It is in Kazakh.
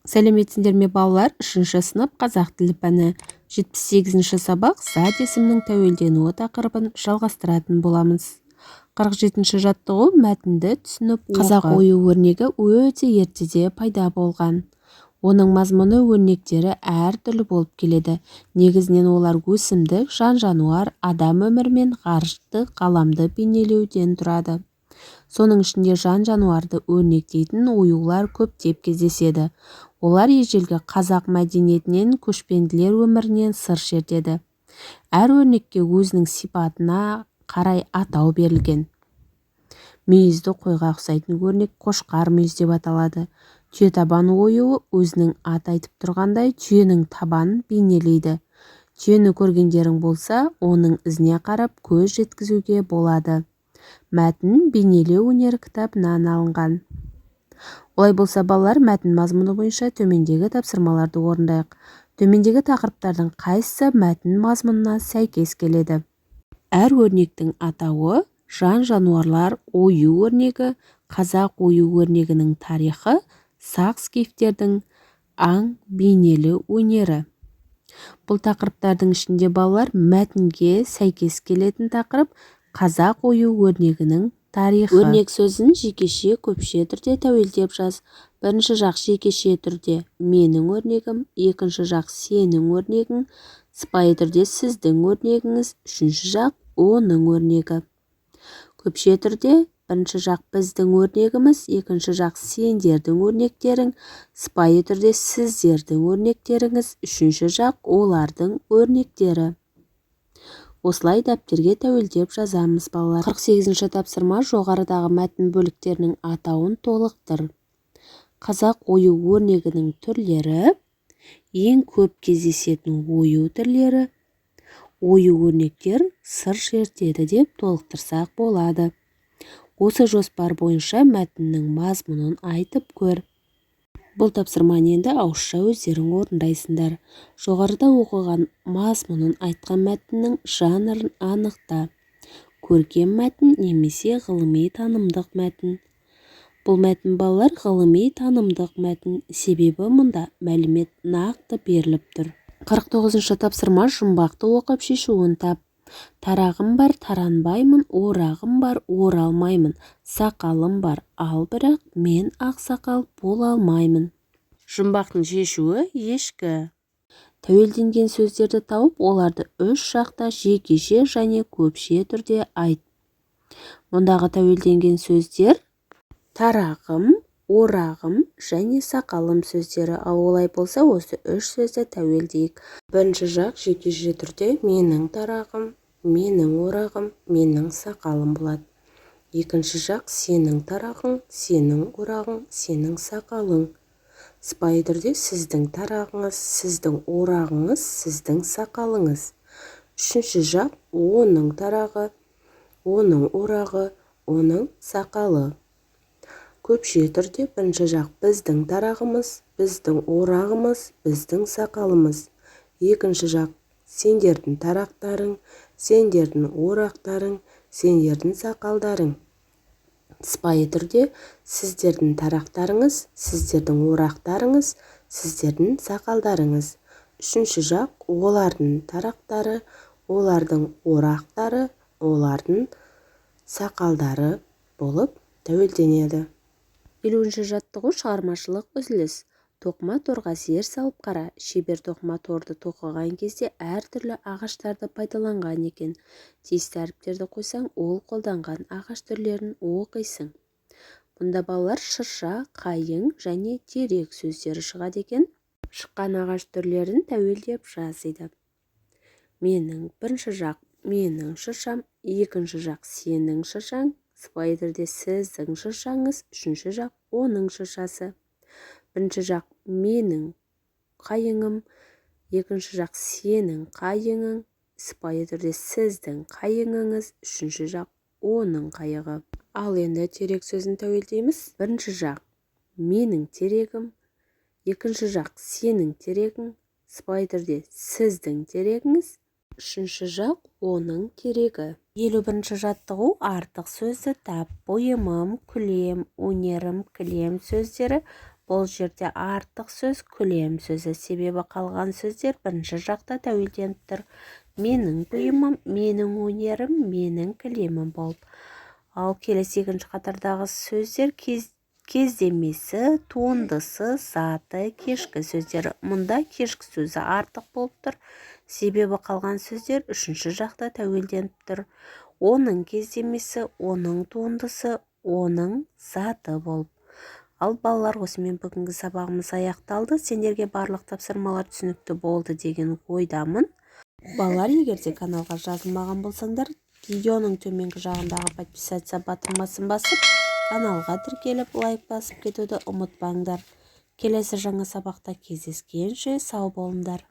Сәлеметсіңдер ме, балалар! Үшінші сынып, қазақ тілі пәні, 78-сабақ, «Зат есімнің тәуелденуі» тақырыбын жалғастыратын боламыз. 47-жаттығу. Мәтінді түсініп. Қазақ ою-өрнегі өте ертеде пайда болған. Оның мазмұны, өрнектері әртүрлі болып келеді. Негізінен олар өсімдік, жан-жануар, адам өмірі мен ғарыштық ғаламды бейнелеуден тұрады. Соның ішінде жан-жануарды өрнектейтін оюлар көптеп кездеседі. Олар ежелгі қазақ мәдениетінен, көшпенділер өмірінен сыр шертеді. Әр өрнекке өзінің сипатына қарай атау берілген. Мүйізді қойға ұқсайтын өрнек қошқар мүйіз деп аталады. Түйетабан оюы өзінің аты айтып тұрғандай, түйенің табанын бейнелейді. Түйені көргендерің болса, оның ізіне қарап көз жеткізуге болады. Мәтін «Бейнелеу өнері» кітабынан алынған. Олай болса, балалар, мәтін мазмұны бойынша төмендегі тапсырмаларды орындайық. Төмендегі тақырыптардың қайсысы мәтін мазмұнына сәйкес келеді? Әр өрнектің атауы: жан-жануарлар ою-өрнегі, қазақ ою-өрнегінің тарихы, сақ-скифтердің аң бейнелеу өнері. Бұл тақырыптардың ішінде, балалар, мәтінге сәйкес келетін тақырып — қазақ ою-өрнегінің тарихы. Өрнек сөзін жекеше, көпше түрде тәуелдеп жаз. Бірінші жақ жекеше түрде — менің өрнегім, екінші жақ — сенің өрнегің, сыпайы түрде — сіздің өрнегіңіз, үшінші жақ — оның өрнегі. Көпше түрде бірінші жақ — біздің өрнегіміз, екінші жақ — сендердің өрнектерің, сыпайы түрде — сіздердің өрнектеріңіз, үшінші жақ — олардың өрнектері. Осылай дәптерге тәуелдеп жазамыз, балалар. 48-тапсырма. Жоғарыдағы мәтін бөліктерінің атауын толықтыр. Қазақ ою-өрнегінің түрлері, ең көп кездесетін ою түрлері, ою-өрнектер сыр шертеді деп толықтырсақ болады. Осы жоспар бойынша мәтіннің мазмұнын айтып көр. Бұл тапсырманы енді ауызша өздерің орындайсыңдар. Жоғарыда оқыған, мазмұнын айтқан мәтіннің жанрын анықта: көркем мәтін немесе ғылыми-танымдық мәтін. Бұл мәтін, балалар, ғылыми-танымдық мәтін, себебі мұнда мәлімет нақты беріліп тұр. 49-тапсырма. Жұмбақты оқып, шешуін тап. Тарағым бар, таранбаймын, орағым бар, оралмаймын, сақалым бар, ал бірақ мен ақсақал бола алмаймын. Жұмбақтың шешуі — ешкі. Тәуелденген сөздерді тауып, оларды үш жақта жекеше және көпше түрде айт. Мұндағы тәуелденген сөздер — тарағым, орағым және сақалым сөздері. Ал олай болса, осы үш сөзді тәуелдейік. Бірінші жақ жекеше түрде менің тарағым, менің орағым, менің сақалым болады. Екінші жақ — сенің тарағың, сенің орағың, сенің сақалың. Сыпайы түрде — сіздің тарағыңыз, сіздің орағыңыз, сіздің сақалыңыз. Үшінші жақ — оның тарағы, оның орағы, оның сақалы. Көпше түрде бірінші жақ — біздің тарағымыз, біздің орағымыз, біздің сақалымыз. Екінші жақ — сендердің тарақтарың, сендердің орақтарың, сендердің сақалдарың. Сыпайы түрде — сіздердің тарақтарыңыз, сіздердің орақтарыңыз, сіздердің сақалдарыңыз. Үшінші жақ — олардың тарақтары, олардың орақтары, олардың сақалдары болып тәуелденеді. 50-жаттығу. Шығармашылық үзіліс. Тоқыма торға зер салып қара. Шебер тоқыма торды тоқыған кезде әртүрлі ағаштарды пайдаланған екен. Тиісті әріптерді қойсаң, ол қолданған ағаш түрлерін оқисың. Мұнда, балалар, шырша, қайың және терек сөздері шығады екен. Шыққан ағаш түрлерін тәуелдеп жаз дейді. Менің, бірінші жақ — менің шыршам, екінші жақ — сенің шыршаң, сыпайы түрде — сіздің шыршаңыз, үшінші жақ — оның шыршасы. Бірінші жақ — менің қайыңым, екінші жақ — сенің қайыңың, сыпайы түрде — сіздің қайыңыңыз, үшінші жақ — оның қайығы. Ал енді терек сөзін тәуелдейміз. Бірінші жақ — менің терегім, екінші жақ — сенің терегің, сыпайы түрде — сіздің терегіңіз, үшінші жақ — оның терегі. 51-жаттығу. Артық сөзді тап. Бұйымым, күлем, өнерім, кілем сөздері Бұл жерде артық сөз кілем сөзі, себебі қалған сөздер бірінші жақта тәуелденіп тұр: менің бұйымым, менің өнерім, менің кілемім болып. Ал келесі екінші қатардағы сөздер кездемесі, туындысы, заты, кешкі сөздері. Мұнда кешкі сөзі артық болып тұр, себебі қалған сөздер үшінші жақта тәуелденіп тұр: оның кездемесі, оның туындысы, оның заты болып. Ал, балалар, осымен бүгінгі сабағымыз аяқталды. Сендерге барлық тапсырмалар түсінікті болды деген ойдамын. Балалар, егер де каналға жазылмаған болсаңдар, видеоның төменгі жағындағы «Подписаться» батырмасын басып, каналға тіркеліп, лайк басып кетуді ұмытпаңдар. Келесі жаңа сабақта кездескенше сау болыңдар!